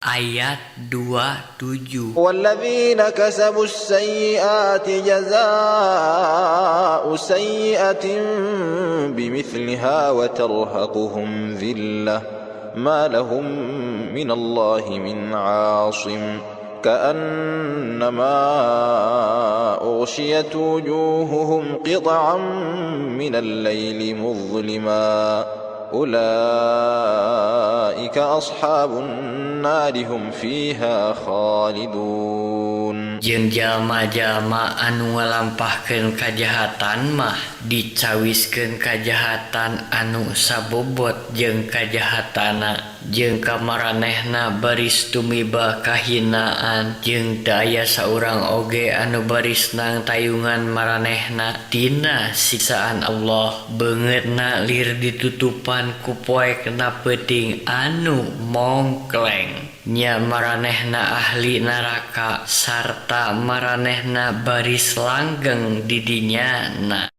Ayat 27. والذين كسبوا السيئات جزاء سيئة بمثلها وترهقهم ذلة ما لهم من الله من عاصم كأنما أغشيت وجوههم قطعا من الليل مظلما أولئك أصحاب النار هم فيها خالدون. Jeung jalma-jalma anu ngalampahkeun kajahatan mah dicawiskeun kajahatan anu sabobot jeung kajahatanna, jeung kamaranehna baris tumiba kahinaan, jeung teu aya saurang oge anu baris nangtayungan maranehna tina siksaan Allah. Beungeutna lir ditutupan ku poekna peuting anu mongkleng. Nya maranehna ahli naraka sarta maranehna baris langgeng di dinyana.